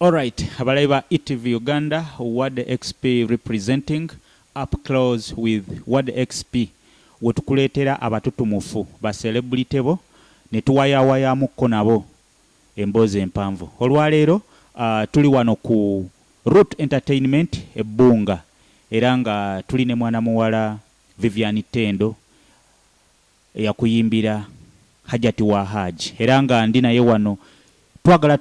Alright, abalabi ba ETV Uganda, Wade XP representing up close with Wade XP wetukuleetera abatutumufu ba celebrity bo ne tuwayawayamukko nabo emboozi empanvu. Olwaleero uh, tuli wano ku Root Entertainment e Bbunga era nga tuli ne mwana muwala Vivian Tendo eyakuyimbira Hajati wa Haji era nga ndi naye wano twagala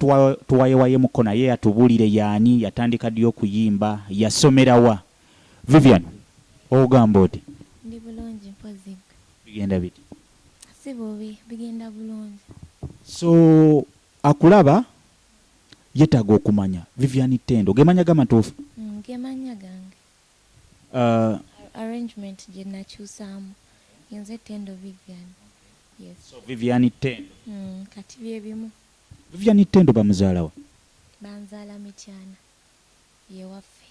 tuwayewayemuko naye atubulire yaani, yatandika ddi okuyimba, yasomera wa? Vivian, ogamba oti? Ndi bulungi mpozi. Bigenda biti? Si bubi, bigenda bulungi. So akulaba yetaaga okumanya Vivian Tendo ge mannya g'amatuufu? Ge mannya gange. Arrangement gye nakyusaamu nze Tendo Vivian. Yes. So Vivian Tendo. Kati bye bimu. Vivian Tendo bamuzaala wa? Banzaala Mityana, ye waffe.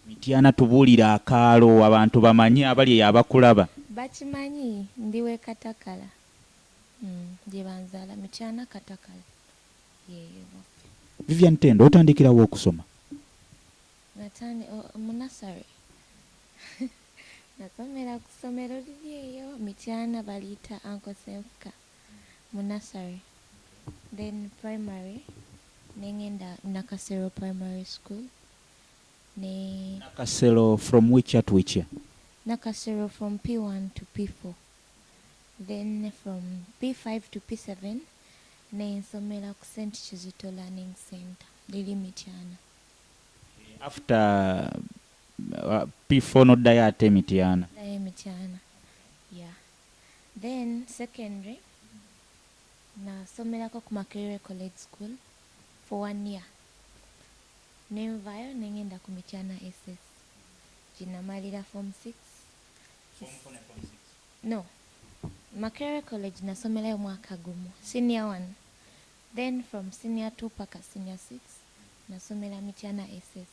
Mityana, tubuulire akaalo abantu bamanye abali eyo abakulaba. Bakimanyi ndi w'e Katakala. Gye banzaala Mityana Katakala ye waffe. Vivian Tendo otandikira wa okusoma? Natandi mu nursery. Nasomera ku ssomero liri eyo Mityana baliyita Uncle Senfuka mu nursery. Then primary ne ngenda Nakasero Primary School ne. Nakasero from which year to which year? Nakasero from P1 to P4. Then from P5 to P7 ne nsomera ku St Kizito Learning Center liri Mityana. After P4 n'oddayo ate Mityana? Noddayo e Mityana, yeah. Then secondary nasomerako ku Makerere College School for one year ne nvaayo ne ngenda ku Mityana SS gye namalira form six. Form four ne form six? No, Makerere College nasomerayo mwaka gumu, senior one. Then from senior two paka senior six nasomera Mityana SS.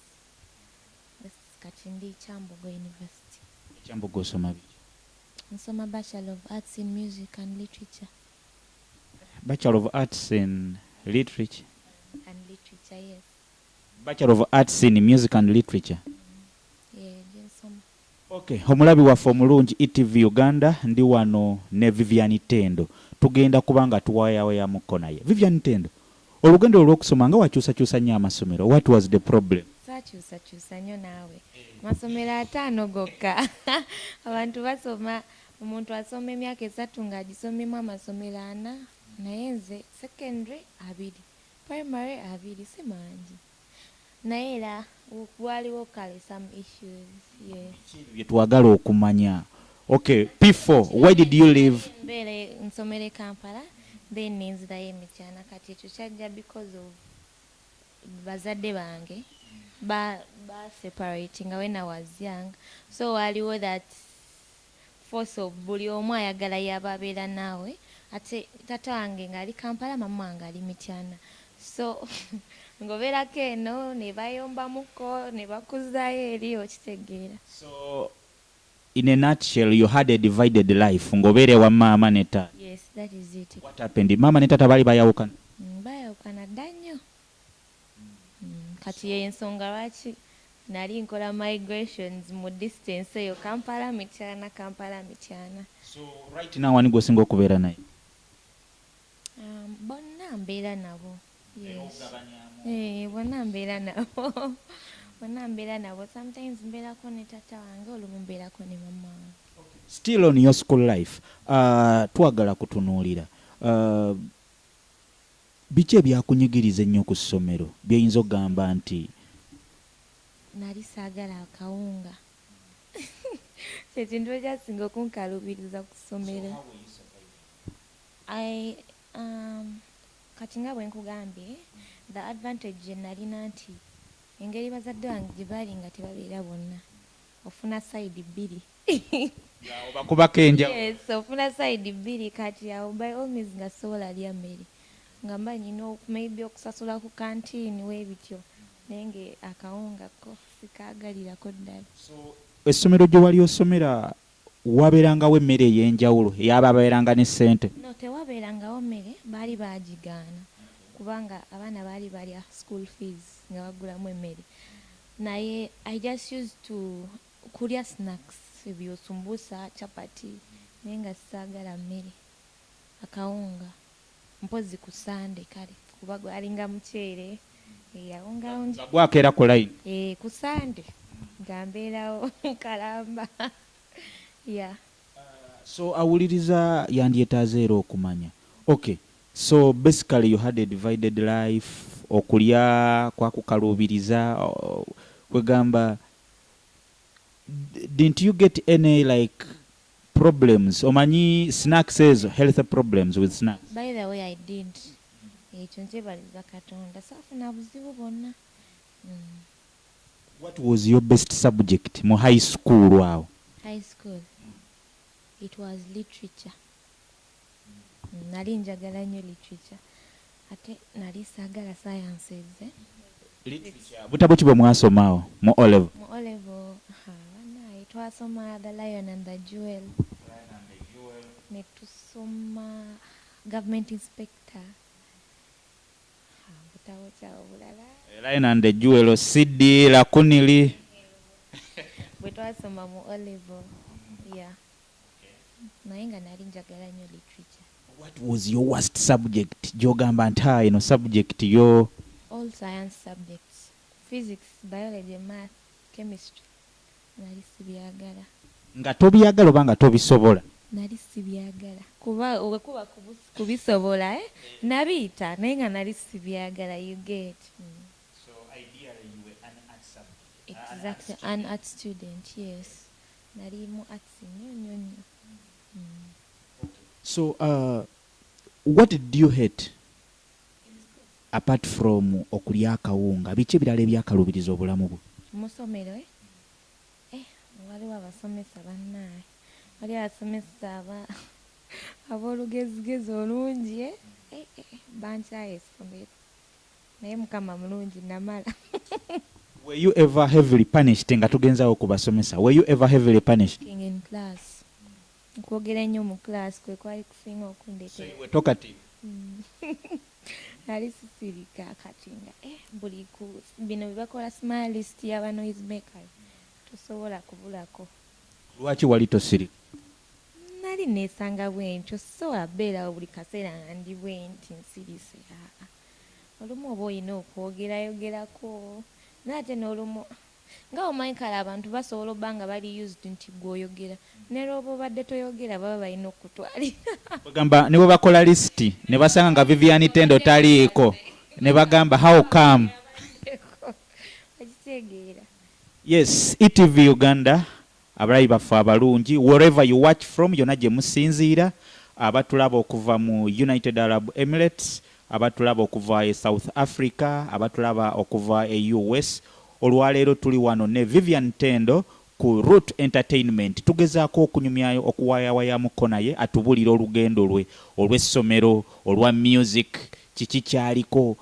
Kati ndi Kyambogo University. E Kyambogo osoma biki? Nsoma Bachelor of Arts in Music and Literature. Bachelor of Arts in Literature? And Literature, yes. Bachelor of Arts in Music and Literature? Yeah, gyensoma. Okay, omulabi waffe omulungi ETV Uganda, ndi wano ne Vivian Tendo. Tugenda kuba nga tuwayawayamuko naye. Vivian Tendo, olugendo olw'okusoma nga wakyusakyusa nnyo amasomero, what was the problem? Saakyusakyusa nnyo naawe. Masomero 50 gokka. Abantu basoma, omuntu asoma emyaka 3 ng'agisomyemu amasomero 4, naye nze secondary abiri, primary abiri, si mangi. Naye era waliwo kale some issues, yes. Bye twagala okumanya. Okay, P4, why did you leave? Mbeera nsomera e Kampala then nenzirayo e Mityana. Kati ekyo kyajja because of bazadde bange ba separating when I was young, so waliwo that force of buli omu ayagala yaba abeera naawe. Ate tata wange ng'ali Kampala, mama wange ali Mityana, so ng'obeerako eno ne bayombamuko ne bakuzaayo eri, okitegeera? So in a nutshell, you had a divided life, ng'obeera ewa maama ne taata. Yes, that is it. What happened? Maama ne taata baali bayawukana? Bayawukana dda nnyo. Kati yensonga lwaki nali nkola migrations mu distance eyo Kampala Mityana, Kampala Mityana. So right now ani gw'osinga okubeera naye? Bonna mbeera nabo, yes. Bonna mbeera nabo, bonna mbeera nabo. Sometimes mbeerako ne tata wange, olumu mbeerako ne mama wange. Still on your school life, twagala kutunuulira biki ebyakunyigiriza ennyo ku ssomero by'oyinza okugamba nti. Nali saagala akawunga, kyekintu ekyasinga okunkaluubiriza ku ssomero. Kati nga bwe nkugambye, the advantage gye nalina nti engeri bazadde bange gye baali nga tebabeera bonna, ofuna side bbiri. Obakubako enjawulo. Yes, ofuna side bbiri. Kati awo by all means nga sobola lya mmere nga mba nyina maybe okusasula ku canteen weebityo, naye nga akawunga ko sikaagalirako ddala. So essomero gye wali osomera wabeerangawo emmere ey'enjawulo ey'abo ababeeranga ne ssente? No, tewabeerangawo mmere, baali baagigaana. Kubanga abaana baali balya school fees nga bagulamu emmere, naye I just used to kulya snacks, ebyo sumbusa, chapati, naye nga saagala mmere, akawunga mpozi ku Sande kale kuba gwalinga muceere awunga. Gwakeera ku line. Eh, ku Sande nga mbeerawo kalamba, yeah. So awuliriza yandyetaaze era okumanya, okay, so basically you had a divided life, okulya kwakukaluubiriza, kwegamba didn't you get any like problems, omanyi snacks ezo, health problems with snacks? By the way, I didn't. Ekyo nkyebaliza Katonda, saafuna buzibu bwonna. What was your best subject mu high school awo? High school, it was literature. Nali njagala nnyo literature, ate nali saagala sciences, eh? Butabo ki bwe mwasomaawo mu O level? Mu O level, banaye, twasoma The Lion and the Jewel, ne tusoma Government Inspector. Butabo kyawo bulala. Lion and the Jewel, CD Lakunili. Bwe twasoma mu O level, yeah, naye nga nali njagala nnyo literature. What was your worst subject gyogamba nti, "Ah, eno subject yo"? All science subjects, physics, biology, math, chemistry, nali sibyagala. Nga tobyagala oba nga tobisobola? Nali sibyagala kuba wekuba kubisobola, eh? Nabiyita, naye nga nali sibyagala, you get. So ideally you were an art subject. Exactly, an art student, yes. Nali mu arts nnyo nnyo nnyo. So what did you hate apart from okulya akawunga? Biki ebirala ebyakalubiriza obulamu bwo? Mu ssomero, eh? Eh, waliwo abasomesa bannaaye, waliwo abasomesa ab'olugezigezi olungi, eh? Eh, eh, bankyaye essomero, naye Mukama mulungi, namala. Were you ever heavily punished? Nga tugenzawo ku basomesa, were you ever heavily punished? Talking in class, okwogera ennyo mu class kwe kwali kusinga okundeetera. So you were talkative? Nali sisirika. Kati nga buli ku bino bye bakola, smile list y'aba noise makers, tosobola kubulako. Lwaki wali tosirika? Nali neesanga bwentyo, sobola beerawo buli kaseera nga ndi bwenti nsirise. Aa, olumu oba olina okwogerayogerako, naye ate n'olumu nga omanyi kale abantu basobola obba nga bali used nti gweoyogera, ne lwoba obadde toyogera baba balina okutwalira. Bagamba ne bwe bakola lisiti ne basanga nga Vivian Tendo taliiko, ne bagamba, "How come?" Okitegeera? Yes, ETV Uganda, abalabi baffe abalungi, wherever you watch from, yonna gye musinziira, abatulaba okuva mu United Arab Emirates, abatulaba okuva e South Africa, abatulaba okuva e US, olwaleero tuli wano ne Vivian Tendo ku Root Entertainment. Tugezaako okunyumyayo, okuwayawayamuko naye atubulira olugendo lwe olw'essomero, olwa music, kiki kyaliko,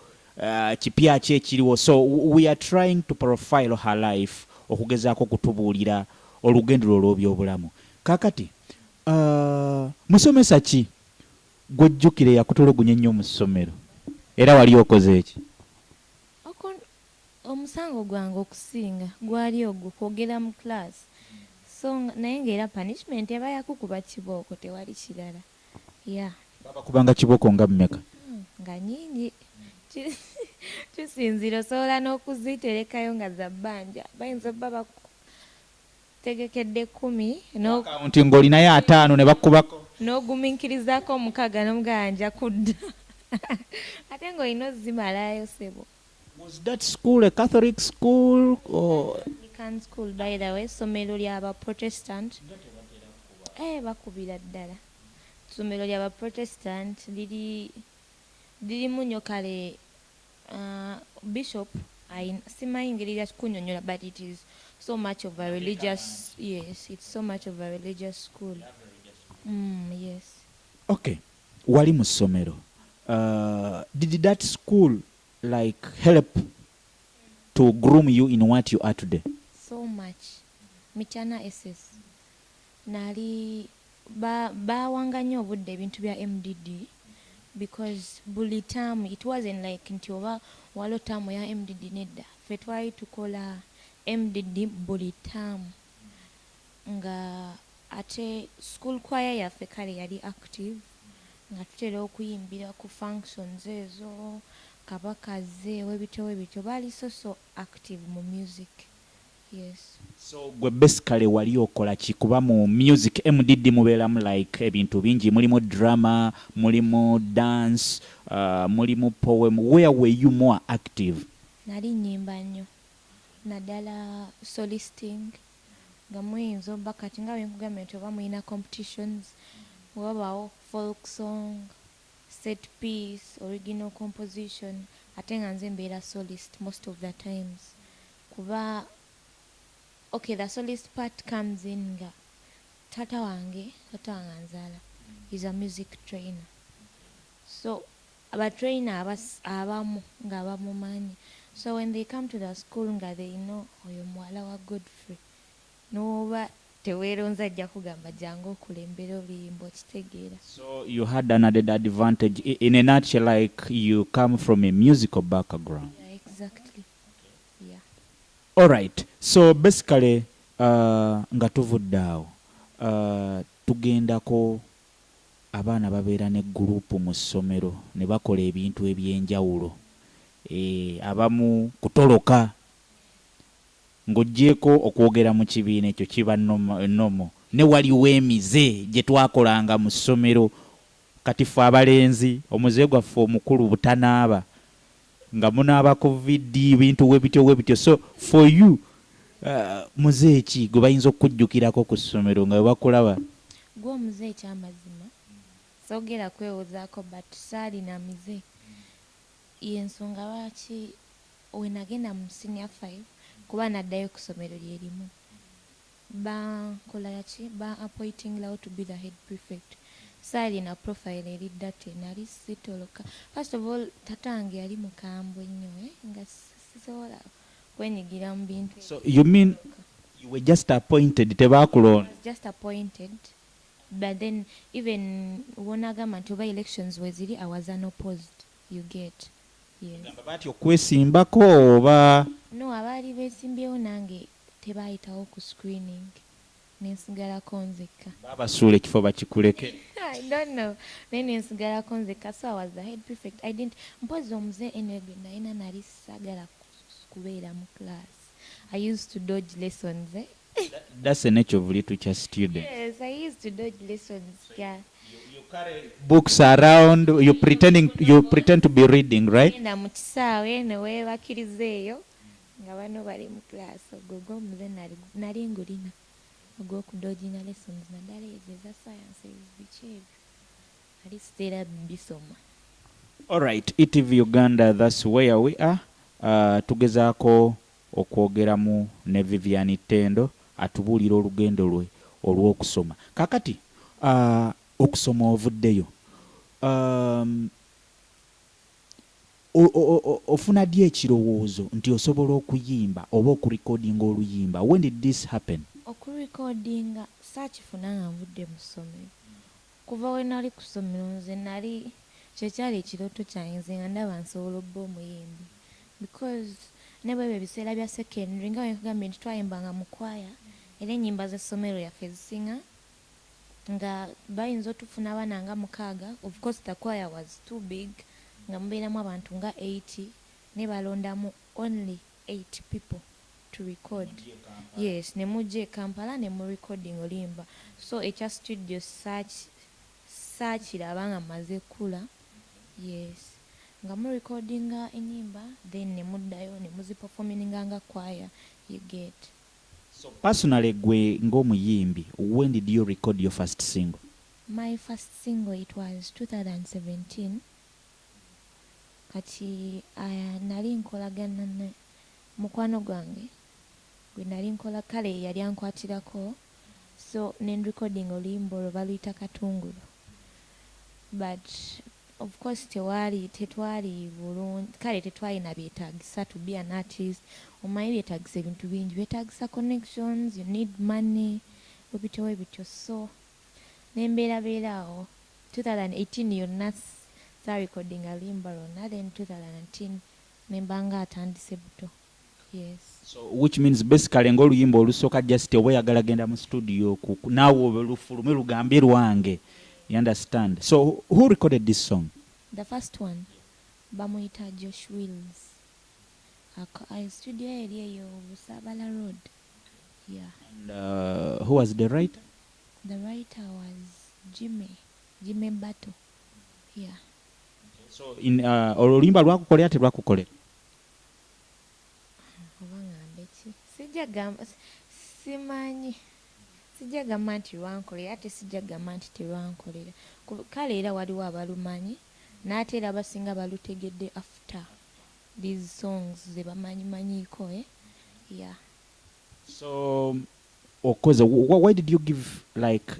kipya ki ekiriwo. So we are trying to profile her life, okugezaako okutubuulira olugendo lwe olw'obyobulamu. Kaakati musomesa ki gw'ojjukira eyakutulugunya ennyo mu ssomero, era wali okoze eki? Omusango gwange okusinga gwali ogwo kwogera mu class. So naye ngaera punishment eba yakukuba kibooko, tewali kirala, yeah. Babakubanga kibooko nga mmeka? Nga nyingi. Kisinziira, osobola n'okuziterekayo nga za bbanja, bayinza obba bakutegekedde 10 Akawunti ng'olinayo 50 ne bakubako. N'ogumiikirizaako 6 n'omugamba nja kudda, ate ng'olina ozimalayo, ssebo. Was that school a Catholic school or? Anglican school, by the way, essomero ly'aba Protestant. Eh, bakubira ddala. Essomero ly'aba Protestant liri lirimu nnyo kale bishop simanyi ngeri ya kunnyonnyola, but it is so much of a religious, yes, it's so much of a religious school. Yes. Okay, wali mu ssomero, did that school like help to groom you in what you are today? So much. Mityana SS, nali bawanga nnyo obudde ebintu bya MDD. Because buli term, it wasn't like nti oba waliwo term ya MDD. Nedda, ffe twali tukola MDD buli term, nga ate school choir yaffe kale yali active, nga tutera okuyimbira ku functions ezo, Kabaka ze, webityo webityo. Baali so so active mu music, yes. So gwe basically wali okola ki? Kuba mu music MDD mubeeramu like ebintu bingi, mulimu drama, mulimu dance, mulimu poem. Where were you more active? Nali nnyimba nnyo, naddala solisting, nga muyinza oba kati nga bwenkugambye nti oba muyina competitions, wabaawo folk song, set piece, original composition, ate nga nze mbeera solist most of the times. Kuba okay, the solist part comes in nga tata wange anzaala is a music trainer, so abatrainer abamu nga bamumanyi. So when they come to the school, nga they know oyo muwala wa Godfrey, n'oba teweeronza, ajja kugamba jangu okulembera oluyimba, okitegeera? So you had an added advantage. In a nutshell, like you come from a musical background. Yeah, exactly, yeah. All right. So basically, nga tuvudde awo, tugendako abaana babeera ne gurupu mu ssomero ne bakola ebintu ebyenjawulo, abamu kutoloka. Ng'oggyeko okwogera mu kibiina, ekyo kiba normal, ne waliwo emize gye twakolanga mu ssomero. Kati ffe abalenzi, omuze gwaffe omukulu butanaaba, nga munaaba ku vidi, bintu webityo webityo. So for you, muze ki gwe bayinza okukujjukirako ku ssomero nga bwe bakulaba? Gwe omuze, ekyamazima soogera kwewozaako, but saalina mize. Yensonga lwaki wenagenda mu senior 5, kuba naddayo ku ssomero lyerimu, bankola yaki, ba appointinglawo to be the head prefect. Saalina profile eri dirty, nali sitoloka. First of all, tatange yali mukambwe nnyo, eh? Nga sisobola kwenyigira mu bintu. So you mean you were just appointed, tebakulonda? Was just appointed, but then even wonagamba nti oba elections weziri, I was unopposed, you get? Yes. Gamba baati okwesimbako oba? No, abaali beesimbyewo nange tebayitawo ku screening, nensigalako nzekka. Babasuula ekifo bakikuleke. I don't know, naye nensigalako nzekka. So I was the head prefect. I didn't, mpozi omuze anyway gwe nalina, nali sagala kubeera mu class. I used to dodge lessons, eh? That's the nature of literature student. Yes, I used to dodge lessons, yeah. You carry books around, you pretending, you pretend to be reading, right? Genda mu kisaawe ne weebakiriza eyo nga bano bali mu class. Ogwo gw'omuze nali ngulina, ogw'okudodginga lessons, naddala ezo eza sciences, biki ebyo, nali sitera bisoma. Alright, ETV Uganda, that's where we are. Tugezaako okwogeramu ne Vivian Tendo, atubuulira olugendo lwe olw'okusoma. Kakati okusoma ovuddeyo, ofuna ddi ekirowoozo nti osobola okuyimba oba okurekodinga oluyimba? When did this happen? Okurekodinga saakifuna nga nvudde mu ssomero. Kuva we nali ku ssomero, nze nali kyekyali ekirooto kyange, nze nga ndaba nsobola obba omuyimbi, because ne bwebyo ebiseera bya secondary, nga bwenkugambye nti twayimbanga mu kwaya, era ennyimba z'essomero yaffe ezisinga nga bayinza otufuna abaana nga 6. Of course the choir was too big, nga mubeeramu abantu nga 80, ne balondamu only 8 people to record. Yes, ne mujja e Kampala ne mu recording oluyimba. So ekya studio saakiraba nga mmaze kkula. Yes, nga mu recordinga ennyimba, then ne muddayo ne muziperforminga nga choir, you get? So personally, gwe ng'omuyimbi, when did you record your first single? My first single, it was 2017. Kati nali nkolagana ne mukwano gwange gwe nali nkola, kale yali ankwatirako, so ne recording oluyimba olwo baluyita Katungulu. But of course tewali, tetwali bulungi, kale tetwalina byetaagisa to be an artist. Omanyi byetaagisa ebintu bingi, byetaagisa connections, you need money, webityo webityo. So nembeerabeera awo 2018 yonna. Saarecordinga luyimba lwonna, then 2010 nemba nga atandise buto, yes. So which means basically ng'oluyimba olusooka just oba oyagala genda mu studio naawe lufulume lugambe lwange, you understand? So who recorded this song? The first one bamuyita Josh Wills. Studio eri eyo Busabala Road, yeah. And who was the writer? The writer was Jimmy Bato, yeah. So in oluyimba lwakukolera, telwakukolera? Oba ngambe ki? Sijja gamba simanyi, sijja gamba nti lwankolera, ate sijja gamba nti terwankolera. Kale era waliwo abalumanyi, n'ate era abasinga balutegedde after these songs ze bamanyimanyiiko, eh? Yeah. So okoze, why did you give like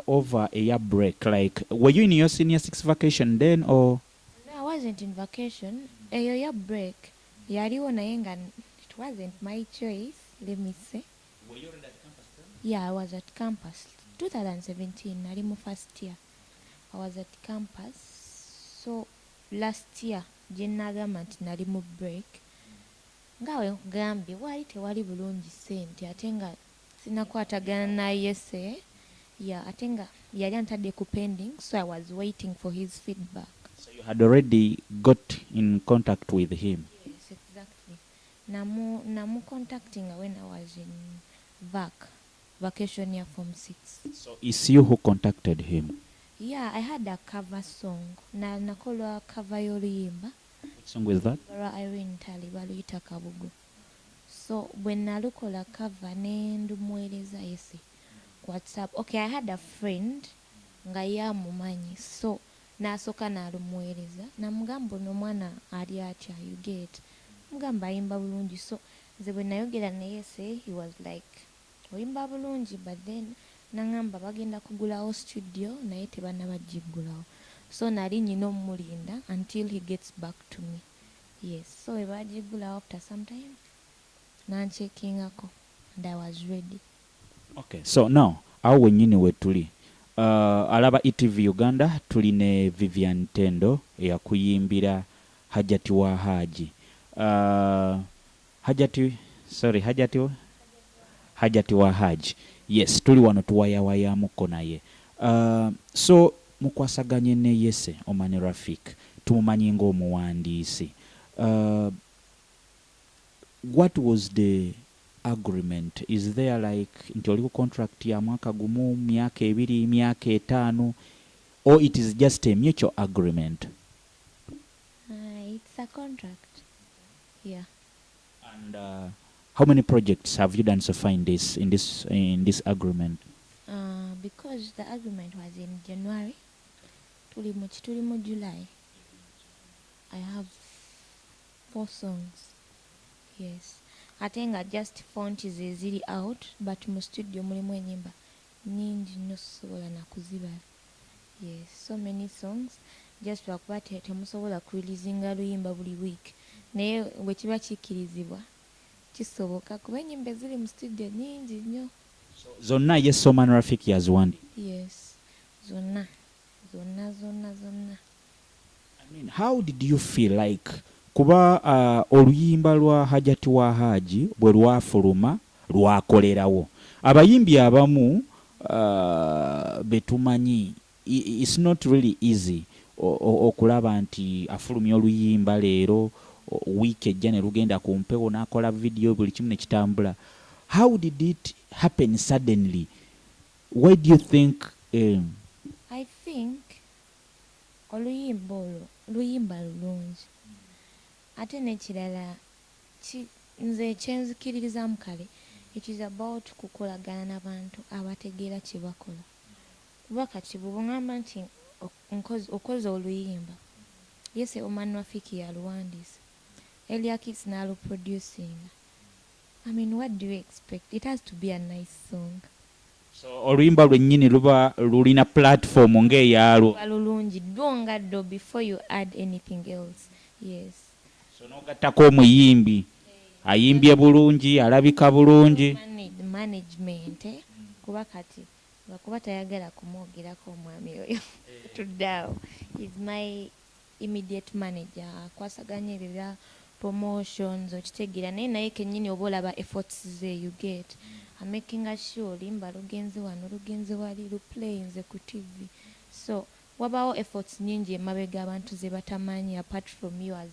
over a year break? Like, were you in your senior six vacation then, or? No, I wasn't in vacation. Eyo ya break yaliwo, naye nga it wasn't my choice, let me say. Were you already at campus then? Yeah, I was at campus. 2017 nali mu first year. I was at campus. So last year gye nagamba nti nali mu break, nga we nkugambye, waali tewali bulungi ssente, ate nga sinakwatagana na Yese, yeah, ate nga yali antadde ku pending, so I was waiting for his feedback. So you had already got in contact with him? Yes, exactly. Namu contacting when I was in vacation year, form 6. So it's you who contacted him? Yeah, I had a cover song. Na nakola cover y'oluyimba. Which song was that? Lwa Irene Tali, baluyita Kabugo. So bwe nalukola cover ne ndumuweereza Yese ku WhatsApp. Okay, I had a friend nga ye amumanyi, so n'asooka n'alumuweereza, namugamba ono omwana ali atya, you get? Mugamba ayimba bulungi. So nze bwe nayogera naye se, he was like, oyimba bulungi, but then naŋŋamba bagenda kugulawo studio naye tebannaba giggulawo, so nali nyina omulinda until he gets back to me, yes. So bwe bagigulawo after some time, nancheckingako and I was ready. Okay, so now awo wennyini wetuli, alaba ETV Uganda, tuli ne Vivian Tendo eyakuyimbira Hajati wa Haji, Hajati, sorry, Hajati wa Haji, yes. Tuli wano tuwayawayamuko naye. So mukwasaganye ne Yese Omani Rafik, tumumanyi ng'omuwandiisi. What was the agreement? Is there like nti oli ku contract ya mwaka gumu, myaka 2, myaka 5, or it is just a mutual agreement? It's a contract, yeah. And how many projects have you done so far in this agreement? Because the agreement was in January, tuli mu tuli mu July, I have four songs, yes. Ate nga just fonti ze ziri out, but mu studio mulimu enyimba nyingi nnyo, sobola nakuzibala. Yes, so many songs, just lwakuba temusobola kureleasinga luyimba buli week, naye bwe kiba kikkirizibwa kisoboka, kuba enyimba eziri mu studio nyingi nnyo. Zonna Yese Oman Rafik yaziwandi? Yes, zonna zonna zonna zonna. I mean, how did you feel like, kuba oluyimba lwa Hajati wa Haji bwe lwafuluma lwakolerawo abayimbi abamu betumanyi, it's not really easy okulaba nti afulumya oluyimba leero, wiiki ejja ne lugenda ku mpewo, n'akola video, buli kimu ne kitambula. How did it happen suddenly? Why do you think I think oluyimba olwo luyimba lulungi, ate n'ekirala nze kyenzikiririzaamu, kale it is about kukolagana n'abantu abategeera kye bakola, kuba kati bw'oba ŋŋamba nti okoze oluyimba, Yese Oman Rafiki yaluwandiisa, Eliakis n'aluproducinga, I mean, what do you expect? It has to be a nice song. So oluyimba lwennyini luba lulina platform ng'eyaalwo. Luba lulungi ddo nga ddo before you add anything else, yes. So n'ogattako omuyimbi ayimbye bulungi, alabika bulungi. Management, eh? Kuba kati lwakuba tayagala kumwogerako omwami oyo tuddaawo is my immediate manager akwasaganya ebyo bya promotions, okitegeera? Naye kennyini oba olaba efforts ze, you get, amakinga sure oluyimba lugenze wano, lugenze wali, luplayinze ku TV. So wabawo efforts nyingi emabega abantu ze batamanyi, apart from you as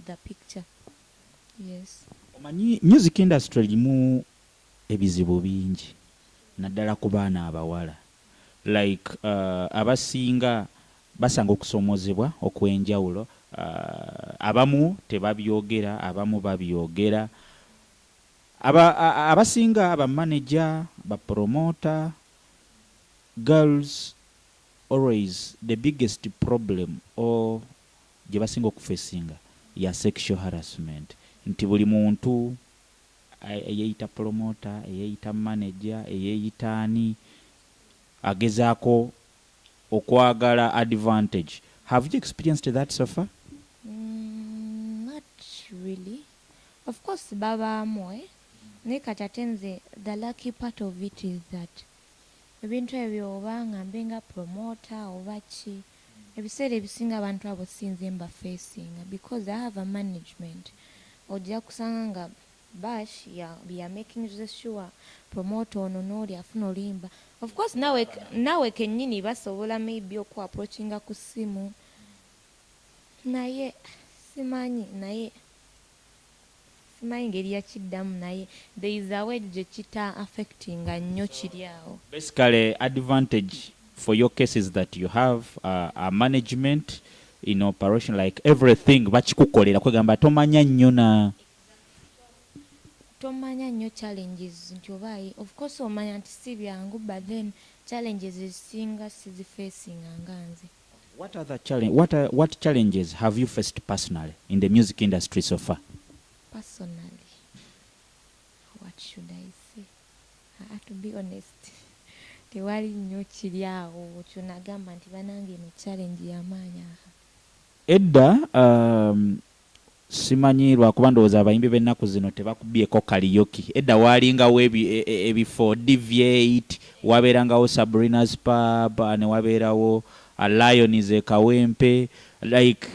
the picture, yes. Omanyi music industry erimu ebizibu bingi, naddala ku baana abawala. Like abasinga basanga okusoomozebwa okw'enjawulo. Abamu tebabyogera, abamu babyogera. Abasinga bamanager, bapromota, girls always the biggest problem or gye basinga okufacinga ya sexual harassment, nti buli muntu eyeeyita promoter, eyeeyita manager, eyeeyita ani, agezaako okwagala advantage. Have you experienced that so far? Not really. Of course babaamu, eh? Naye kati ate nze the lucky part of it is that ebintu ebyo, oba nga mbe nga promoter oba ki, ebiseera ebisinga abantu abo sinze mbafacinga because I have a management. Ojja kusanga nga bash ya making sure promoter ono n'oli afuna oluyimba. Of course naawe kennyini basobola maybe okuapproachinga ku ssimu, naye simanyi, naye simanyi ngeri yakiddamu, naye there is a way gye kita affectinga nnyo kiri awo. Basically, advantage for your case is that you have a management in operation, like everything bakikukolera, kwegamba tomanya nnyo na Tomanya nnyo challenges nti oba, of course omanya nti si byangu, but then challenges ezisinga sizifacinga nga nze. What other challenge, what challenges have you faced personally in the music industry so far? Personally, what should I say? To be honest, tewali nnyo kiri awo kyonagamba nti banange eno challenge yamaanyi aha. Edda simanyi lwakuba ndowooza abayimbi b'ennaku zino tebakubyeko karaoke. Edda waalingawo ebifo, DV8, wabeerangawo Sabrina's Pub, ne wabeerawo Lions e Kawempe, like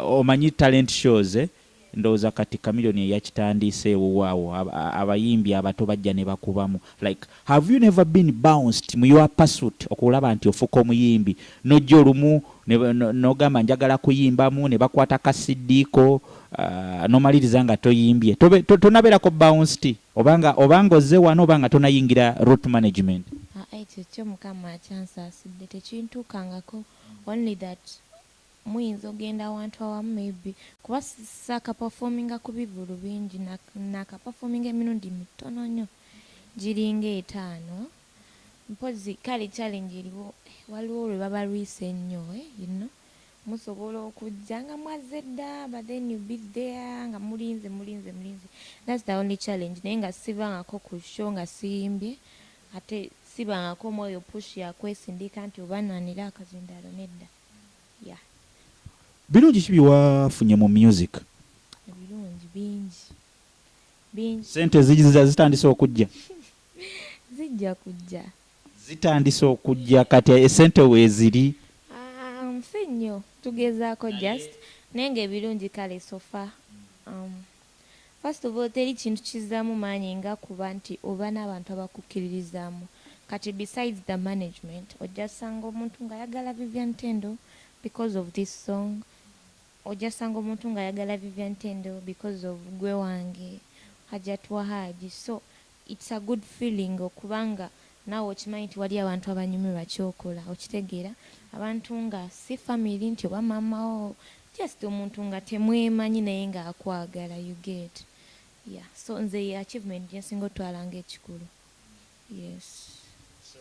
omanyi talent shows, eh? Ndowooza kati Chameleone eyakitandiise ewuwaawo, abayimbi abato bajja ne bakubamu. Like, have you never been bounced mu your pursuit okulaba nti ofuuka omuyimbi, nojja olumu n'ogamba njagala kuyimbamu, ne bakwata kasiddiiko, n'omaliriza nga toyimbye? Tonabeerako bounced, obanga ozze wano, obanga tonayingira Root Management? Ah, ekyo kyo Mukama akyansaasidde, tekintuukangako. Only that muyinza ogenda awantu awamu, maybe kuba saakaperforminga ku bivulu bingi, nakaperforminga emirundi mitono nnyo, giringa 5 mpozi. Kale challenge eriwo, waliwo lwe babalwisa ennyo, eh, musobola okujja nga mwazze dda, but then you be there nga mulinze, mulinze, mulinze. That's the only challenge. Naye nga sibangako ku show nga siyimbye, ate sibangako omwoyo push yakwesindika nti oba nanira akazindaalo, nedda, yeah. Birungi ki byewafunye mu music? Ebirungi bingi bingi. Sente ziza zitandise okujja? Zijja kujja. Zitandise okujja kati, esente weeziri? Ah, si nnyo, tugezaako just. Naye ngaebirungi kale so far, first of all, teri kintu kizaamu maanyi nga kuba nti oba n'abantu abakukkiririzaamu. Kati besides the management, ojja sanga omuntu ng'ayagala Vivian Tendo because of this song, ojja sanga omuntu ng'ayagala Vivian Tendo because of gwe wange Hajat wa Haji. So it's a good feeling okubanga naawe okimanyi nti wali abantu abanyumirwa kyokola, okitegeera? Abantu nga si family nti oba maamawo, just omuntu nga temwemanyi naye ng'akwagala, you get? Yeah, so nze ye achievement gyensinga otwala nga ekikulu, yes. So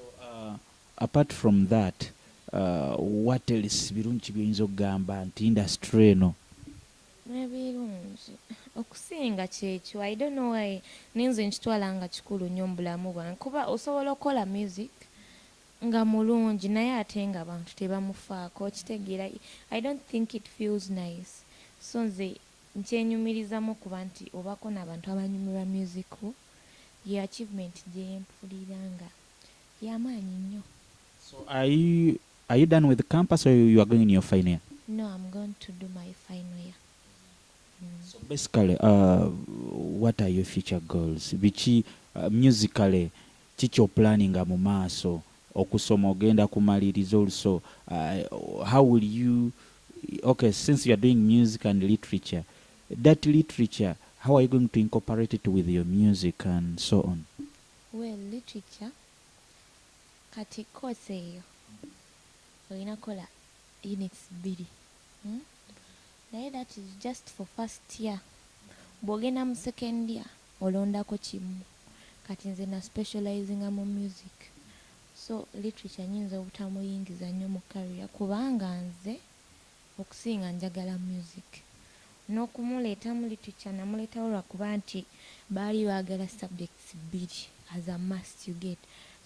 apart from that, what else? Birungi ki byoyinza okugamba nti industry eno? Ebirungi okusinga kyekyo, I don't know why, ninze nkitwala nga kikulu nnyo mu bulamu bwange, kuba osobola okukola music nga mulungi naye ate nga abantu tebamufaako, okitegeera? I don't think it feels nice. So nze nkyenyumirizamu okuba nti obako n'abantu abanyumirwa music wo. Ye achievement gyempulira nga yamaanyi nnyo. So are you done with the campus or you are going in your final year? No, I'm going to do my final year. So basically, what are your future goals? Biki musically kiki oplaninga mu maaso? Okusoma ogenda kumaliriza also, how will you, okay, since you are doing music and literature, that literature, how are you going to incorporate it with your music and so on? Well, literature, kati course eyo olina kola units bbiri, Naye that is just for first year. Bw'ogenda mu second year olondako kimu. Kati nze na specializinga mu music, so literature nyinza obutamuyingiza nnyo mu career, kubanga nze okusinga njagala music. N'okumuleetamu literature namuleetawo lwakuba nti baali baagala subjects bbiri as a must, you get?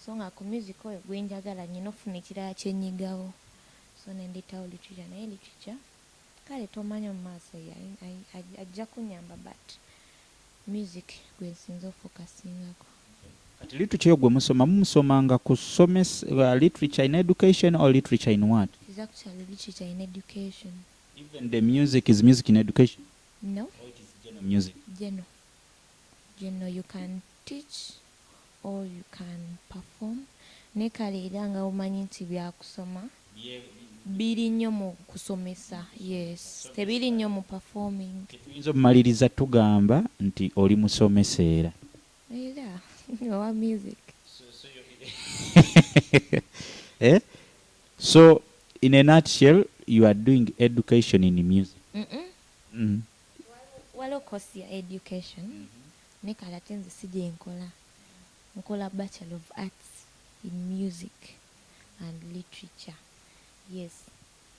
So nga ku music oyo gwenjagala nyina ofuna ekirala kyenyigawo, so nendeetawo literature. Naye literature kale tomanya mu maaso ajja kunyamba, but music gwensinza ofocusingako. Kati literature yo gwe musoma, mumusomanga kusomesa literature in education or literature in what? Is actually literature in education. Even the music is music in education? No. Or it is general music? General. General, you can teach or you can perform. Ne kale era nga omanyi nti byakusoma biri nnyo mu kusomesa, yes, tebiri nnyo mu performing. Tetuyinza obumaliriza tugamba nti oli musomesa era? Era owa music. Eh? So in a nutshell, you are doing education in music? Mm-mm. Waliwo course ya education, ne kale ate nze si gye nkola. Nkola Bachelor of Arts in Music and Literature, yes.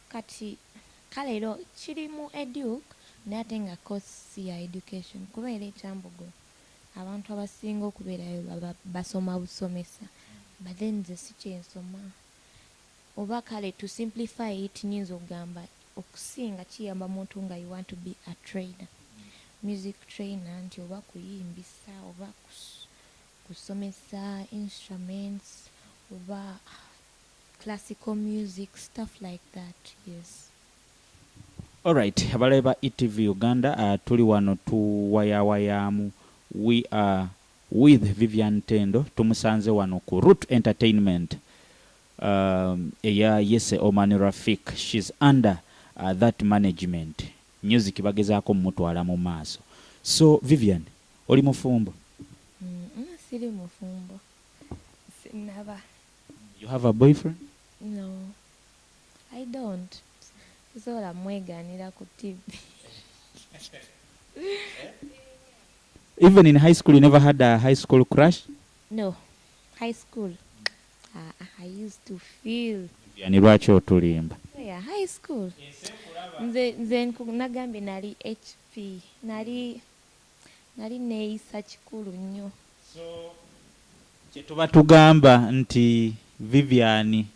Kati kale era kiri mu educ, naye ate nga course si ya education, kuba era ekyambogo abantu abasinga okubeerayo baba basoma busomesa, but then nze si kyensoma. Oba kale to simplify it, nyinza okugamba okusinga kiyamba muntu nga you want to be a trainer, music trainer, nti oba kuyimbisa oba kusomesa instruments oba classical music, stuff like that, yes. Alright, abalabe ba ETV Uganda, tuli wano tuwayawayaamu. We are with Vivian Tendo. Tumusanze wano ku Root Entertainment eya Yese Oman Rafik. She's under that management. Music bagezaako mumutwala mu maaso. So Vivian, oli mufumbo? Siri mufumbo, sinaba. You have a boyfriend? No, I don't. Sisobola mwegaanira ku TV. Even in high school, you never had a high school crush? No, high school, I used to feel. Vivian, lwaki otulimba? Yeah, high school nze nagambye nali HP, nali neeyisa kikulu nnyo. So kyetuba tugamba nti Vivian,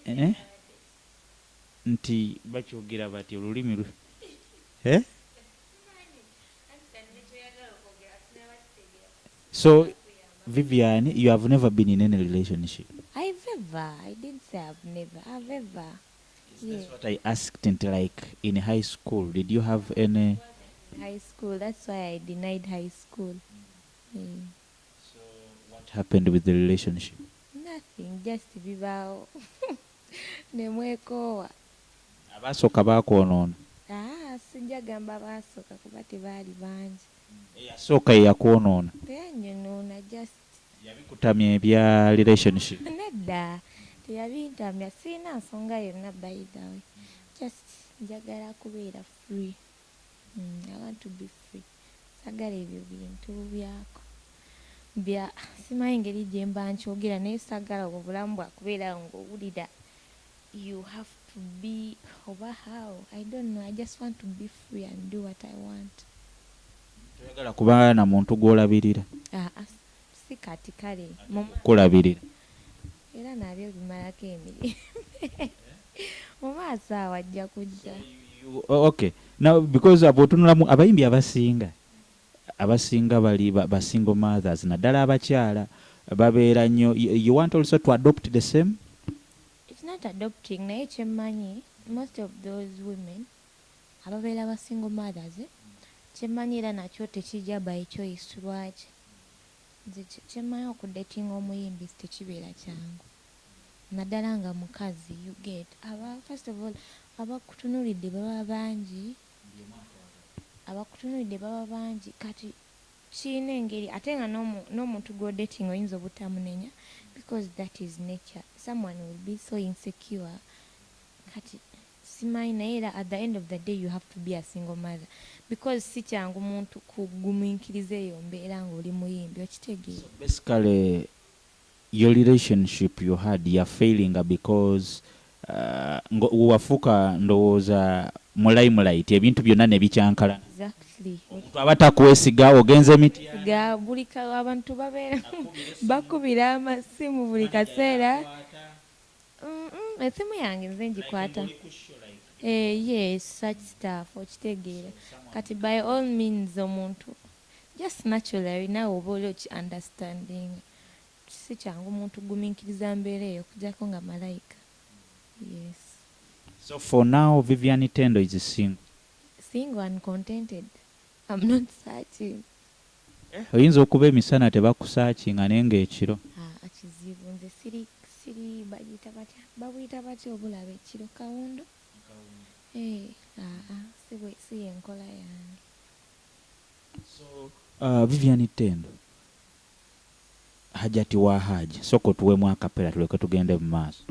Eh? Nti bakyogera bati olulimi eh? So Vivian, you have never been in any relationship? I've ever, I didn't say I've never. I've ever. Yeah. That's what I asked, nti like in high school, did you have any? High school, that's why I denied high school. Yeah. So what happened with the relationship? Nothing, just bibaawo nemwekoowa. Abasooka bakwonoona? Ah, sijja gamba baasooka kuba tebaali bangi. Eyasooka yeyakwonoona? Teyanyonoona, just Yabikutamya ebya relationship? Nedda, teyabintamya. Sirina nsonga yonna, by the way. Just njagala kubeera free. I want to be free. Sagala ebyo bintu byako bya, simanyi ngeri gye mba nkyogera, naye sagala obulamu bwakubeera ng'owulira you have to be oba how, I don't know. I just want to be free and do what I want. Toyagala kuba na muntu gw'olabirira? Ah, ah, si kati kale Kulabirira. Era nabyo bimalako emirimu. Mu maaso awo ajja kujja. Oh, okay, now because bw'otunulamu abayimbi abasinga bali ba single mothers, naddala abakyala babeera nnyo. You want also to adopt the same? It's not Not adopting, naye kyemmanyi, most of those women ababeera ba single mothers, eh, kyemmanyi era nakyo tekijja by choice. Lwaki? Nze kyemmanyi, okudatinga omuyimbi tekibeera kyangu, naddala nga mukazi. You get, aba, first of all, abakutunuulidde baba bangi, abakutunuulidde baba bangi. Kati kirina engeri, ate nga n'omuntu gw'odating oyinza obutamunenya because that is nature. Someone will be so insecure. Kati simanyi, naye era at the end of the day you have to be a single mother because si kyangu muntu kugumiikiriza eyo mbeera ng'oli muyimbi, okitegeera? Basically your relationship you had ya failing because wafuuka, ndowooza, mu limelight, ebintu byonna ne bikyankalana. Exactly. Omuntu aba takwesiga, ogenza emiti. Ga buli abantu babeera bakubira amasimu buli kaseera. Esimu yange nze ngikwata. Eh, yes, such stuff, okitegeera? Kati by all means omuntu just naturally naawe oba oli oki understanding, si kyangu muntu gumiikiriza mbeera eyo okuggyako nga malayika, yes. So for now Vivian Tendo is single? Single and contented. I'm not searching. Oyinza okuba emisana tebakusaakinga, naye ng'ekiro. Ah, kizibu. Nze siri bagiyita batya, babuyita batya obulaba ekiro? Kawundo? Eh, aa, si yenkola yange. So Vivian Tendo, Hajati wa Haji, sooka otuweemu acapella tuleke tugende mu maaso.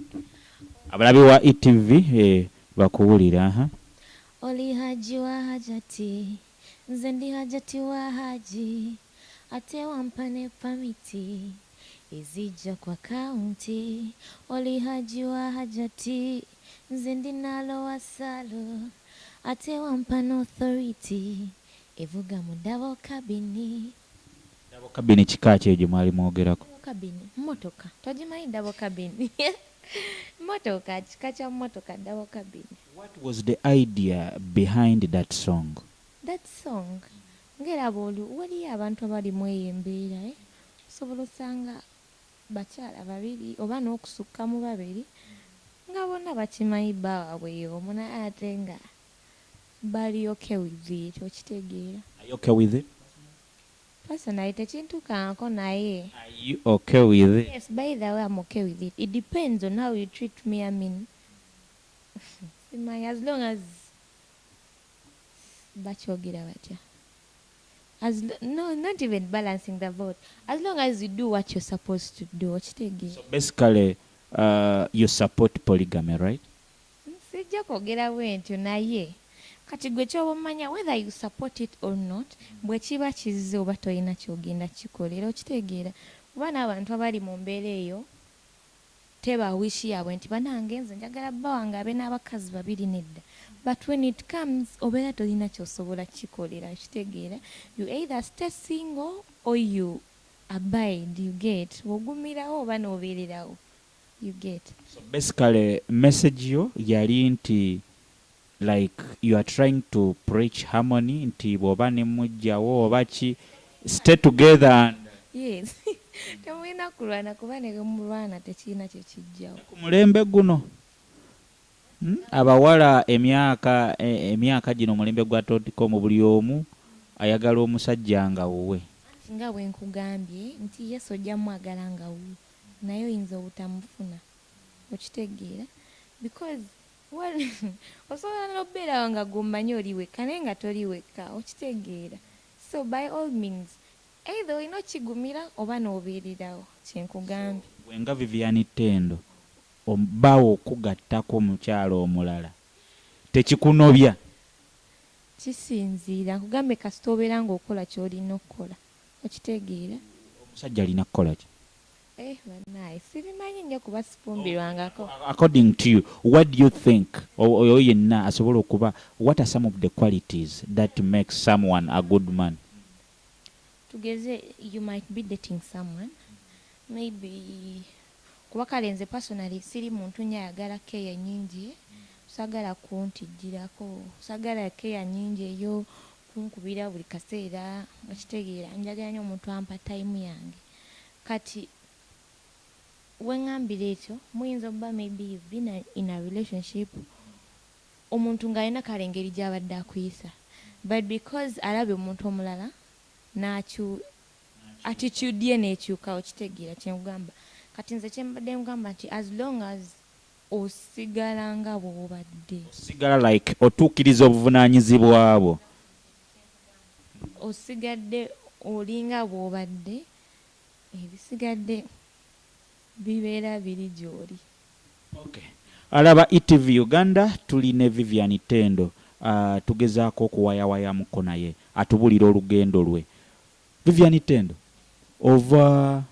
Abalabi wa ETV, eh, bakuwulira, aha. Oli Haji wa Hajati, nze ndi Hajati wa Haji, ate wampa ne permit ezijja kwa kaunti. Oli Haji wa Hajati, nze ndi nalo wa salo, ate wampa n'authority evuga mu double cabin. Double cabin kika ki egyo mwali mwogerako? Double cabin motoka, togimanyi? Double cabin motoka, kika kya motoka, double cabin. What was the idea behind that song? That song, ng'eraba oli waliyo abantu abali mu eyo embeera, eh? Osobola osanga bakyala babiri oba n'okusukka mu babiri nga bonna bakimanyi bba waabwe y'omu, naye ate nga bali okay with it, okitegeera? Are you okay with it? Personally tekintuukangako, naye Are you okay with it? Yes, by the way, I'm okay with it. It depends on how you treat me. I mean, simanyi, as long as bakyogera batya, no, not even balancing the vote, as long as you do what you're supposed to do, okitegeera? So basically you support polygamy, right? Sijja kwogera bwe ntyo, naye kati gwe kyoba omanya whether you support it or not, bwe kiba kizze oba tolina kyogenda kikolera, okitegeera? Kuba n'abantu abali mu mbeera eyo teba wish yaabwe nti banange nze njagala bba wange abe n'abakazi babiri, nedda. But when it comes, obeera tolina kyosobola kikolera, okitegeera? You either stay single or you abide, you get, ogumirawo oba n'obeererawo, you get. So basically message yo yali nti like you are trying to preach harmony, nti bw'oba ne mujjawo oba ki, stay together and Yes, temulina kulwana, kuba ne mulwana tekirina kyekijjawo. Ku mulembe guno, Abawala emyaka emyaka gino, omulembe gwa dot com, buli omu ayagala omusajja nga wuwe. Anti nga bwe nkugambye nti yesu ojja mwagala nga wuwe, naye oyinza obutamufuna, okitegeera? Because osobola n'obeerawo nga gwomanyi oli wekka, naye nga toli wekka, okitegeera? So by all means, either olina okigumira oba n'obeererawo, kyenkugambye. Gwe nga Vivian Tendo, bbaawo okugattako omukyala omulala tekikunobya? Kisinziira, nkugambye, kasita obeera ng'okola ky'olina okukola, okitegeera? Omusajja alina kukola ki? Eh, bannaaye, sibimanyi nnyo kuba sifumbirwangako. According to you, what do you think oyo yenna asobola okuba, what are some of the qualities that make someone a good man? Tugeze you might be dating someone, maybe, kuba kale nze personally siri muntu nnyo ayagala keya nnyingi, sagala kuntijjirako, sagala keya nnyingi eyo kunkubira buli kaseera, okitegeera? Njagala nnyo omuntu ampa time yange. Kati Weŋŋambira ekyo, muyinza okuba maybe you've been in a relationship, omuntu ng'alina kale engeri gy'abadde akuyisa, but because alabye omuntu omulala n'akyu attitude ye n'ekyuka. Okitegeera kyenkugamba? Kati nze kyembadde nkugamba nti as long as osigala nga bw'obadde, osigala like otuukiriza obuvunaanyizibwa bwo, osigadde olinga bw'obadde, ebisigadde bibeera biri gy'oli. Okay. Alaba ETV Uganda, tuli ne Vivian Tendo, tugezaako okuwayawayamuko naye atubulira olugendo lwe. Vivian Tendo, ova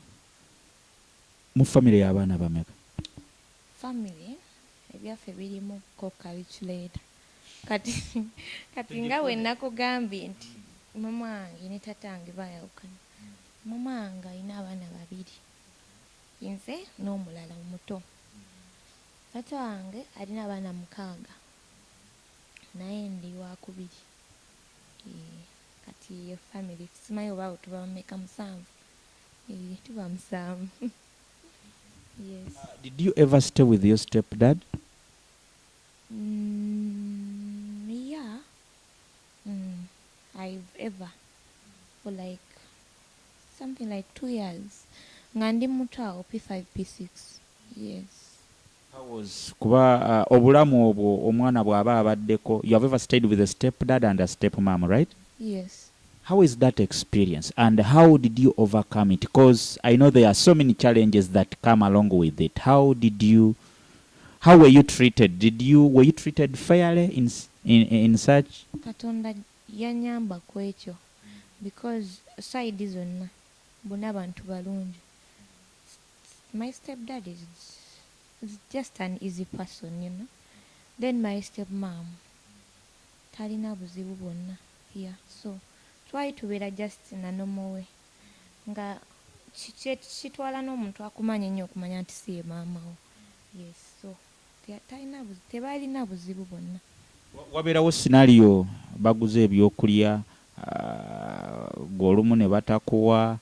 mu famire y'abaana bameka? Family ebyaffe birimu ko calculator. Kati nga bwe nakugambye nti mama wange ne tata wange bayawukana, mama wange alina abaana babiri, nze n'omulala omuto. Tata wange alina abaana 6, naye ndi wakubiri. Kati ye family simanyi oba tuba bameka, 7. Tuba 7, yes. Did you ever stay with your stepdad? Yeah. I've ever for like something like 2 years. Nga ndi muto awo P5 P6. Yes. How was kuba obulamu obwo omwana bw'aba abaddeko? You have ever stayed with a stepdad and a stepmom, right? Yes. How is that experience and how did you overcome it? Because I know there are so many challenges that come along with it. How were you treated? Did you were you treated fairly in such? Katonda yanyamba ku ekyo because side zonna bonna bantu balungi. My stepdad is just an easy person. Then my stepmom talina buzibu bwonna. Yeah, so twali tubeera just in a normal way nga kitwala n'omuntu akumanya ennyo okumanya nti si ye maama wo. Yes, so tebalina buzibu bwonna. Wabeerawo scenario baguze ebyokulya, gwe olumu ne batakuwa,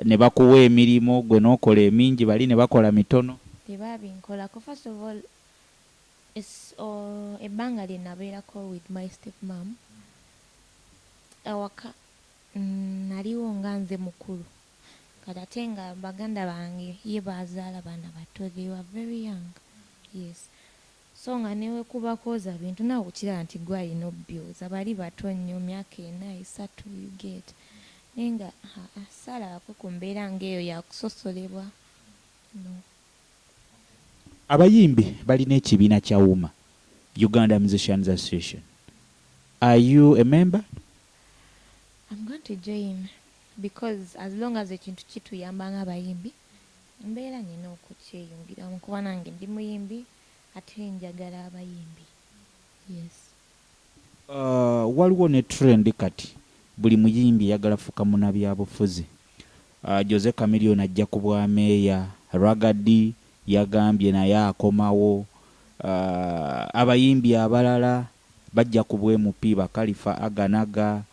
ne bakuwa emirimu gwe n'okola emingi, bali ne bakola mitono? Tebabinkolako. First of all, ebbanga lye nabeerako with my step mom awaka, naliwo nga nze mukulu. Kati ate nga baganda bange ye bazaala baana bato, they were very young, yes. So nga newekuba kwoza bintu, naawe okiraba nti gwe alina obbyoza, bali bato nnyo, myaka 4, 3, you get? Naye nga aa, saalabako ku mbeera ng'eyo yakusosolebwa, no. Abayimbi balina ekibiina kya UMA, Uganda Musicians Association. Are you a member? I'm going to join because as long as ekintu kituyamba ng'abayimbi, mbeera nina okukyeyungiramu kuba nange ndi muyimbi ate njagala abayimbi. Yes. Waliwo ne trend kati buli muyimbi eyagala fuuka munnabyabufuzi. Jose Chameleone ajja ku bwameeya, Ragga Dee yagambye naye akomawo, abayimbi abalala bajja ku bwa MP, ba Kalifa Aganaga,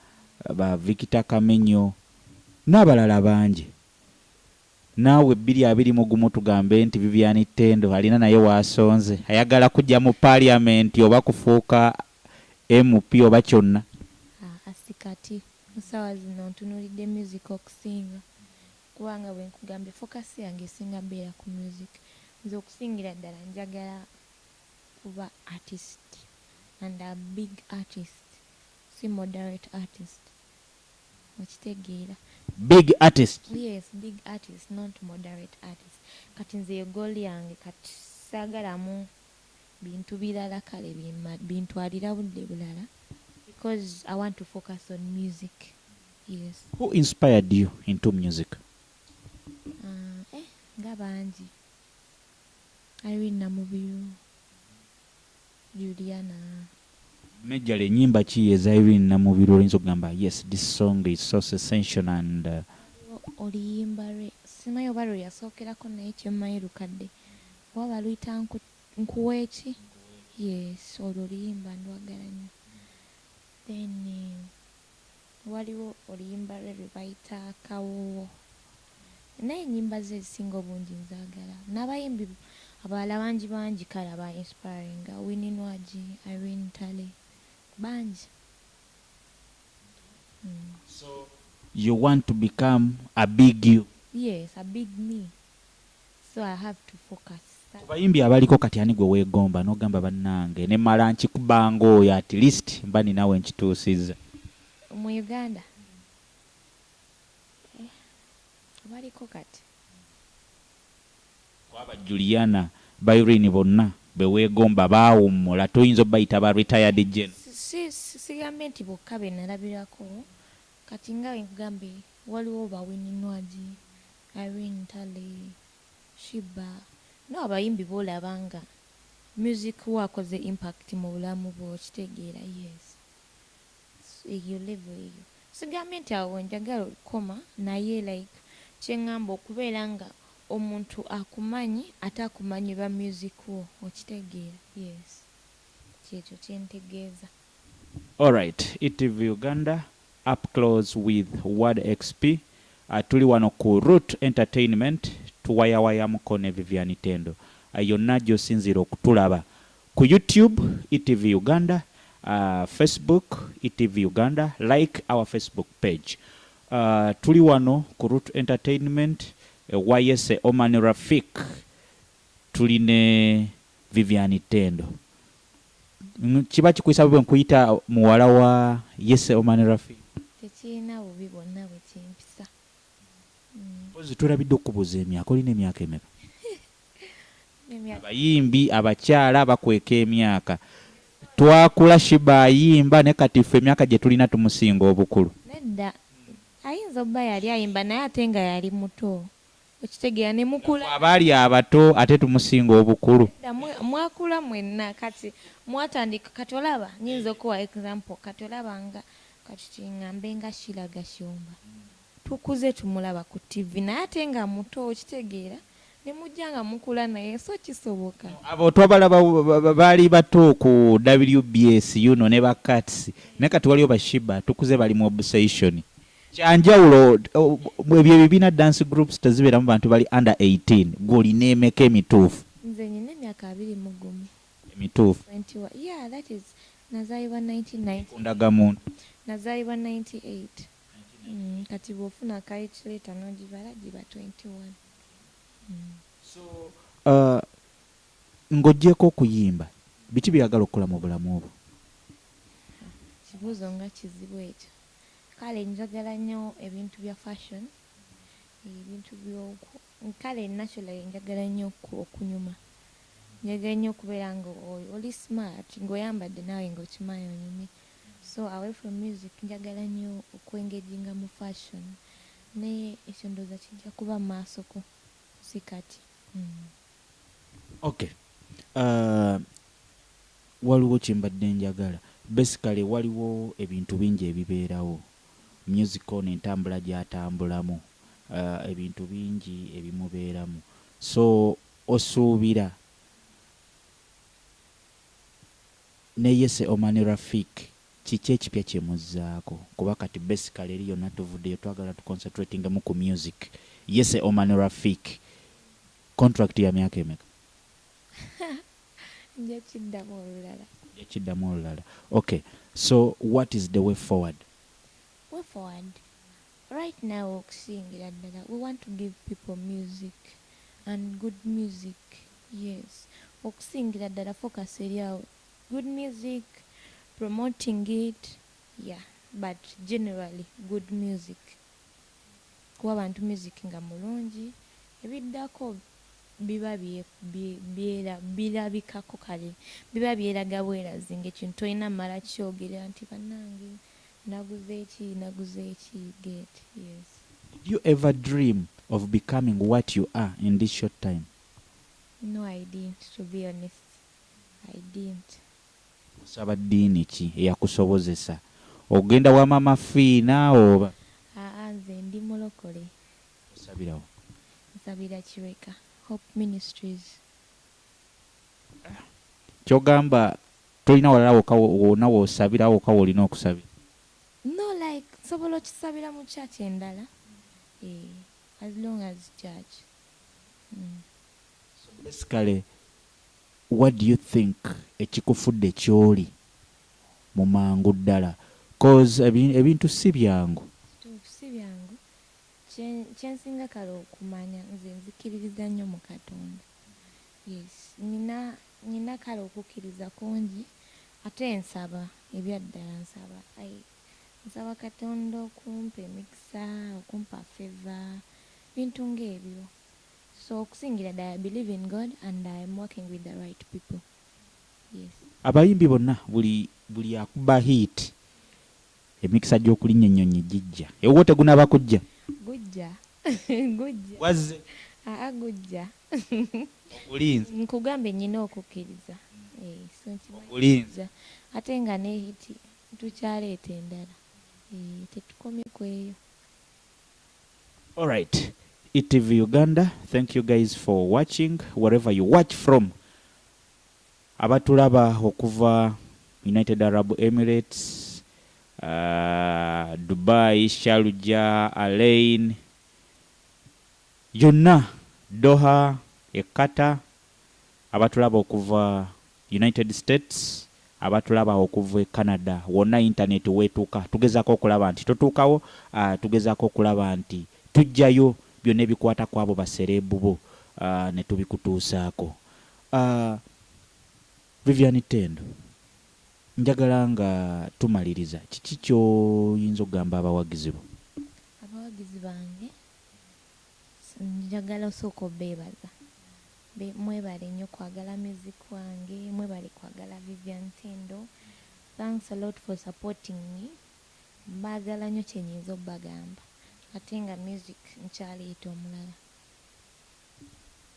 ba Victor Kamenyo n'abalala bangi. Naawe 2021 tugambe nti Vivian Tendo alina naye waasonze, ayagala kujja mu parliament oba kufuuka MP oba kyonna? Aa, si kati. Mu ssaawa zino ntunuulidde music okusinga, kubanga bwe nkugambye focus yange esinga mbeera ku music. Nze okusingira ddala njagala kuba artist and a big artist, si moderate artist, okitegeera? Big artist. Yes, big artist, not moderate artist. Kati nze goal yange kati saagalamu bintu birala, kale bintwalira budde bulala because I want to focus on music, yes. Who inspired you into music? Nga bangi, Irene Namubiru, Juliana. Major, ennyimba ki eza Irene Namubiru oyinza okugamba, yes, this song is so essential and Oluyimba lwe simanyi oba lwe yasookerako, naye kyemmanyi lukadde oba baluyita nkuweeki. Yes, olwo oluyimba ndwagala nnyo. Then waliwo oluyimba lwe lwe bayita Kawoowo. Naye ennyimba ze ezisinga obungi nzaagala. N'abayimbi abalala bangi bangi kale aba inspiringa, Winnie Nwagi, Irene Ntale, bangi. So you want to become a big you? Yes, a big me. So I have to focus. Ku bayimbi abaliko kati ani gwe weegomba n'ogamba bannange ne mmala nkikuba ng'oyo, at least mba nina we nkituusizza? Mu Uganda? Eh, abaliko kati. Kwaba Juliana, ba Irene, bonna be weegomba baawummula, toyinza obayita ba retired general? Si, si, sigambye nti bokka be nalabirako. Kati nga bwe nkugambye, waliwo ba Winnie Nwagi, Irene Ntale, Sheebah, no abayimbi b'olaba nga music we akoze impact mu bulamu bwo, okitegeera? Yes. Eyo level eyo. Sigambye nti awo njagala okukoma, naye like kyeŋŋamba okubeera nga omuntu akumanyi ate akumanyi ba music wo, okitegeera? Yes. Kyekyo kyentegeeza. Alright, ETV Uganda, up close with Word XP. Tuli wano ku Root Entertainment, tuwayawayamuko ne Vivian Tendo. Yonna gy'osinziira okutulaba ku YouTube, ETV Uganda, Facebook, ETV Uganda, like our Facebook page. Tuli wano ku Root Entertainment, Wayese Oman Rafik, tuli ne Vivian Tendo. Kiba kikuyisa bwe nkuyita muwala wa Yese Oman Rafik? Tekirina bubi bwonna bwe kimpisa. Mpozi tulabidde okubuuza emyaka. Olina emyaka emeka? N'emyaka Abayimbi abakyala bakweka emyaka. Twakula Sheebah ayimba, ne kati ffe emyaka gye tulina tumusinga obukulu. Nedda, ayinza obba yali ayimba naye ate nga yali muto, okitegeera? Ne mukula. Abaali abato ate tumusinga obukulu. Nedda, mwakula mwenna. Kati mwatandika, kati olaba nyinza okuwa example, kati olaba nga kati kiŋŋambe nga Sheila Gashumba, tukuze tumulaba ku TV naye ate nga muto, okitegeera? Ne mujja nga mukula naye, so kisoboka. Abo twabalaba baali bato ku WBS yuno ne ba Cats, naye kati waliwo ba Sheebah tukuze bali mu obsession kyanjawulo. Ebyo ebibiina, dance groups, tezibeeramu bantu bali under 18. Gwe olina emeka emituufu? Nze nyina emyaka 21. Emituufu? 21, yeah, that is nazaalibwa 1990. Ku ndagamuntu? Nazaalibwa 98. Kati bw'ofuna calculator n'ogibala giba 21. So ng'oggyeko okuyimba, biki byeyagala okukola mu bulamu obwo? Kibuuzo nga kizibu ekyo. Kale njagala nnyo ebintu bya fashion, ebintu by'oku, kale naturally njagala nnyo okunyuma, njagala nnyo okubeera nga oli smart, ng'oyambadde naawe ng'okimanyi onyumye. So away from music njagala nnyo okwengaginga mu fashion, naye ekyo ndowooza kijja kuba mu maasoko, si kati. Okay, waliwo kyembadde njagala. Basically waliwo ebintu bingi ebibeerawo, music ono entambula gy'atambulamu, ebintu bingi ebimubeeramu. So osuubira ne Yese Omani Rafik kiki ekipya kye muzzaako? Kuba kati basically eri yonna tuvuddeyo, twagala tuconcentratingemu ku music. Yese Omani Rafik, contract ya myaka emeka? Nja kiddamu olulala. Yakiddamu olulala. Okay, so what is the way forward? Way forward right now, okusingira ddala we want to give people music and good music. Yes, okusingira ddala focus eri awo, good music, promoting it, yeah, but generally good music, kuba abantu music nga mulungi, ebiddako biba birabikako, kale biba byeraga bwerazi ngaekintu tolina mala kyogera nti bannange naguze eki, naguze eki, get? Yes. Did you ever dream of becoming what you are in this short time? No, I didn't. To be honest, I didn't. Osaba ddiini ki eyakusobozesa ogenda wa Mama Fiina oba? Aa, nze ndi mulokole. Osabirawo? Nsabira Kireka Hope Ministries. Kyogamba tolina walala wokka wonna woosabira, wokka woolina okusabira? No, like nsobola okisabira mu church endala, eh. As long as church. So basically what do you think ekikufudde kyoli mu mangu ddala coz ebintu si byangu. Kituufu si byangu. Kyensinga kale okumanya nze nzikiririza nnyo mu Katonda. Yes, nina nina kale okukkiriza kungi ate nsaba ebyaddala nsaba. I nsaba Katonda okumpa emikisa, okumpa favour, bintu ng'ebyo. So okusingira ddala I believe in God and I am working with the right people. Yes. Abayimbi bonna buli buli akuba hit emikisa gy'okulinnya ennyonyi gijja. Ewuwo tegunaba kujja? Gujja. Gujja. Wazze? Aa gujja. Ogulinze? Nkugambye nnyina okukkiriza. Eh, so nkimanyi Ogulinze? gujja. Ate nga ne hit tukyaleeta endala. Eh, tetukomye kweyo. Alright, ETV Uganda, thank you guys for watching wherever you watch from. Abatulaba okuva United Arab Emirates, Dubai, Sharjah, Al Ain, yonna Doha, e Qatar, abatulaba okuva United States, abatulaba okuva e Canada, wonna internet wetuuka tugezaako okulaba nti tutuukawo, tugezaako okulaba nti tujjayo byonna ebikwata kwabo ba celeb bo netubikutuusaako. Vivian Tendo, njagala nga tumaliriza, kiki ky'oyinza okugamba abawagizi bo? Abawagizi bange njagala osooka obeebaza. Mwebale nnyo kwagala music wange, mwebale kwagala Vivian Tendo. Thanks a lot for supporting me. Mbaagala nnyo kye nnyinza obbagamba. Ate nga music nkyaleeta omulala.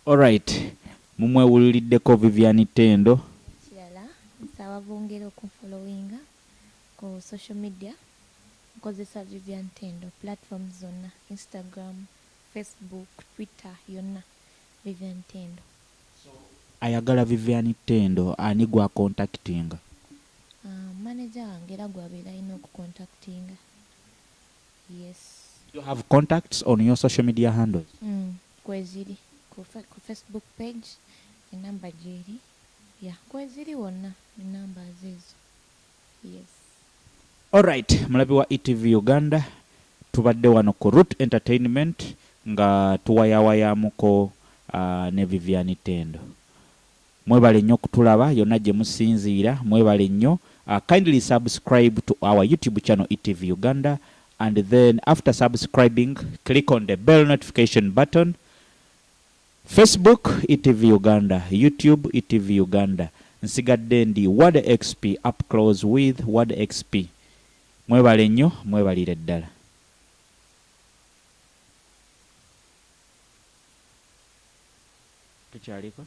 Alright, mumwewuliriddeko Vivian Tendo. Ekirala nsaba bongere okunfollowinga ku social media. Nkozesa Vivian Tendo platforms zonna, Instagram, Facebook, Twitter yonna Vivian Tendo. Ayagala Vivian Tendo ani gwa contactinga? Manager wange era gwabeera alina okucontactinga. Yes. You have contacts on your social media handles? Kweziri ku Facebook page enamba gyeri. Yeah, kweziri wonna enumbers ezo. Yes. Alright, mulabi wa ETV Uganda, tubadde wano ku Root Entertainment nga tuwayawayamuko ne Vivian Tendo. Mwebale nnyo okutulaba yonna gye musinziira, mwebale nnyo. Kindly subscribe to our YouTube channel ETV Uganda and then after subscribing click on the bell notification button. Facebook ETV Uganda, YouTube ETV Uganda. Nsigadde ndi Wade XP up close with Wade XP. Mwebale nnyo, mwebalire ddala. Tukyaliko?